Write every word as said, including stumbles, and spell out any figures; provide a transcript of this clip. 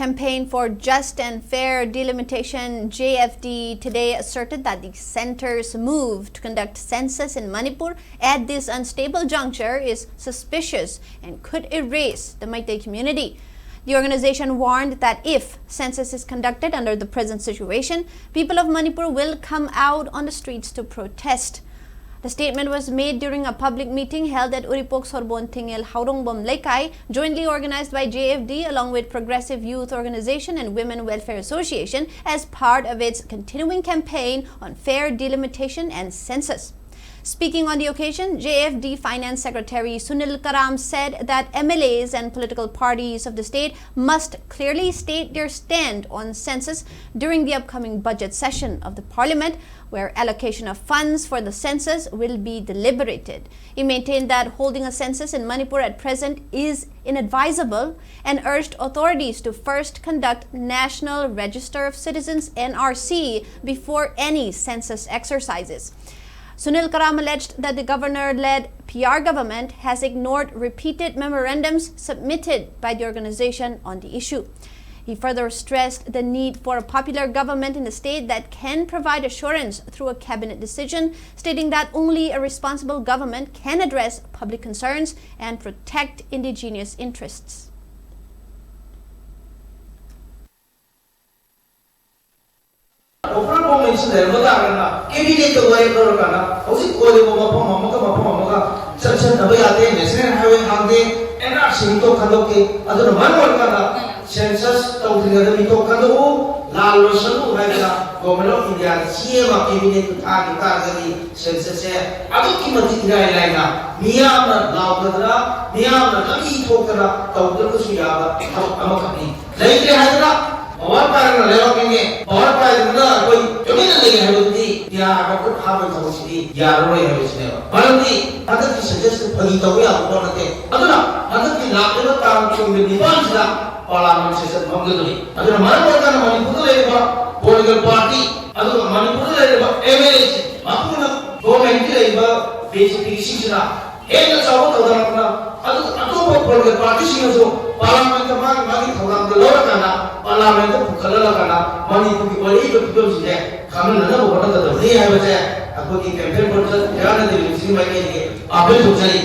Campaign for Just and Fair Delimitation, J F D, today asserted that the centre's move to conduct census in Manipur at this unstable juncture is suspicious and could erase the Meitei community. The organization warned that if census is conducted under the present situation, people of Manipur will come out on the streets to protest. The statement was made during a public meeting held at Uripok Sorbon Thingel Haorongbom Leikai, jointly organized by J F D along with Progressive Youth Organization and Women Welfare Association as part of its continuing campaign on fair delimitation and census. Speaking on the occasion, J F D Finance Secretary Sunil Karam said that M L As and political parties of the state must clearly state their stand on census during the upcoming budget session of the parliament, where allocation of funds for the census will be deliberated. He maintained that holding a census in Manipur at present is inadvisable and urged authorities to first conduct National Register of Citizens, N R C, before any census exercises. Sunil Karam alleged that the governor-led P R government has ignored repeated memorandums submitted by the organization on the issue. He further stressed the need for a popular government in the state that can provide assurance through a cabinet decision, stating that only a responsible government can address public concerns and protect indigenous interests. ꯑꯣꯚꯔ ꯒꯣꯔꯃꯦꯟꯁꯤ ꯂꯩꯔꯝꯕ ꯇꯥꯔꯒꯅ ꯀꯦꯕꯤꯅꯦꯠꯇ ꯋꯥꯔꯦꯞ ꯂꯧꯔꯀꯥꯟꯗ ꯍꯧꯖꯤꯛ ꯑꯣꯏꯔꯤꯕ ꯃꯐꯝ ꯑꯃꯒ ꯃꯐꯝ ꯑꯃꯒ ꯆꯠꯁꯟꯅꯕ ꯌꯥꯗꯦ꯫ ꯅꯦꯁꯅꯦꯜ ꯍꯥꯏꯋꯦ ꯍꯥꯡꯗꯦ, ꯑꯦꯟ ꯑꯥꯔ ꯁꯤ ꯃꯤꯇꯣꯞ ꯈꯟꯗꯣꯛꯇꯦ꯫ ꯑꯗꯨꯅ ꯃꯔꯝ ꯑꯣꯏꯔꯀꯥꯟꯗ ꯁꯦꯟꯁꯁ ꯇꯧꯗ꯭ꯔꯤꯉꯩꯗ ꯃꯤꯇꯣꯞ ꯈꯟꯗꯣꯛꯎ, ꯂꯥꯜ ꯂꯣꯏꯁꯜꯂꯨ ꯍꯥꯏꯗꯅ ꯒꯣꯔꯃꯦꯟ ꯑꯣꯐ ꯏꯟꯗꯤꯌꯥꯒꯤ ꯁꯤ ꯑꯦꯝ ꯑꯥꯔ ꯀꯦꯕꯤꯅꯦꯠꯇ ꯊꯥꯈꯤꯕ ꯇꯥꯔꯒꯗꯤ ꯁꯦꯟꯁꯁꯁꯦ ꯑꯗꯨꯛꯀꯤ ꯃꯇꯤꯛ ꯏꯔꯥꯏ ꯂꯥꯏꯅ ꯃꯤꯌꯥꯝꯅ ꯂꯥꯎꯗꯗꯅ ꯃꯤꯌꯥꯝꯅ ꯂꯝꯕꯤ ꯊꯣꯛꯇꯅ ꯇꯧꯗ꯭ꯔꯒꯁꯨ ꯌꯥꯕ ꯊꯕꯛ ꯑꯃꯈꯛꯅꯤ꯫ ꯂꯩꯇ꯭ꯔꯦ ꯍꯥꯏꯗꯅ ꯄꯋꯥꯔ ꯄꯥꯏꯔꯒ ꯂꯩꯔꯛꯅꯤꯡꯉꯦ, ꯄꯋꯥꯔ ꯄꯥꯏꯗꯅ ꯑꯩꯈꯣꯏ ꯇꯨꯃꯤꯟꯅ ꯂꯩ ꯍꯥꯏꯕꯗꯨꯗꯤ ꯏꯟꯗꯤꯌꯥ ꯍꯥꯏꯕ ꯈꯨꯠ ꯍꯥꯞꯄꯒꯤ ꯊꯕꯛꯁꯤꯗꯤ ꯌꯥꯔꯔꯣꯏ ꯍꯥꯏꯕꯁꯤꯅꯦꯕ꯫ ꯃꯔꯝꯗꯤ ꯍꯟꯗꯛꯀꯤ ꯁꯦꯟꯁꯁꯇꯨ ꯐꯥꯒꯤ ꯇꯧꯕ ꯌꯥꯕ ꯄꯣꯠ ꯅꯠꯇꯦ꯫ ꯑꯗꯨꯅ ꯍꯟꯗꯛꯀꯤ ꯂꯥꯛꯂꯤꯕ ꯇꯥꯡ ꯀꯨꯟꯒ ꯅꯤꯄꯥꯟꯁꯤꯗ ꯄꯥꯔꯂꯥꯃꯦꯟ ꯁꯦꯁꯟ ꯐꯝꯒꯗꯕꯅꯤ꯫ ꯑꯗꯨꯅ ꯃꯔꯝ ꯑꯣꯏꯔꯀꯥꯟꯗ ꯃꯅꯤꯄꯨꯔꯗ ꯂꯩꯔꯤꯕ ꯄꯣꯂꯤꯇꯤꯀꯦꯜ ꯄꯥꯔꯇꯤ ꯑꯗꯨꯒ ꯃꯅꯤꯄꯨꯔꯗ ꯂꯩꯔꯤꯕ ꯑꯦꯝ ꯑꯦꯜ ꯑꯦꯁꯤꯡ ꯃꯄꯨꯅ ꯒꯣꯔꯃꯦꯟꯒꯤ ꯂꯩꯔꯤꯕ ꯕꯤ ꯖꯦ ꯄꯤꯒꯤꯁꯤꯡꯁꯤꯅ ꯍꯦꯟꯅ ꯆꯥꯎꯕ ꯊꯧꯗꯥꯡ ꯑꯃ ꯑꯗꯨꯒ ꯑꯇꯣꯞꯄ ꯄꯣꯂꯤꯇꯤꯀꯦꯜ ꯄꯥꯔꯇꯤꯁꯤꯡꯅꯁꯨ ꯄꯥꯔꯂꯥꯃꯦꯟꯇ ꯃꯥꯒꯤ ꯃꯥꯒꯤ ꯊꯧꯗꯥꯡꯗꯣ ꯂꯧꯔꯀꯥꯟꯗ, ꯄꯥꯔꯂꯥꯃꯦꯟꯇ ꯄꯨꯈꯠꯍꯜꯂꯀꯥꯟꯗ ꯃꯅꯤꯄꯨꯔꯒꯤ ꯑꯣꯏꯔꯛꯏꯕ ꯐꯤꯕꯝꯁꯤꯡꯁꯦ ꯈꯪꯍꯟꯅꯅꯕ ꯍꯣꯠꯅꯒꯗꯕꯅꯤ ꯍꯥꯏꯕꯁꯦ ꯑꯩꯈꯣꯏꯒꯤ ꯀꯦꯝꯄꯦꯟ ꯄ꯭ꯔꯣꯁꯦꯁ ꯏꯟꯗꯤꯌꯥꯅ ꯗꯦꯜꯂꯤꯁꯤꯒꯤ ꯃꯥꯏꯀꯩꯗꯒꯤ ꯑꯥꯄꯤꯜ ꯇꯧꯖꯔꯤ꯫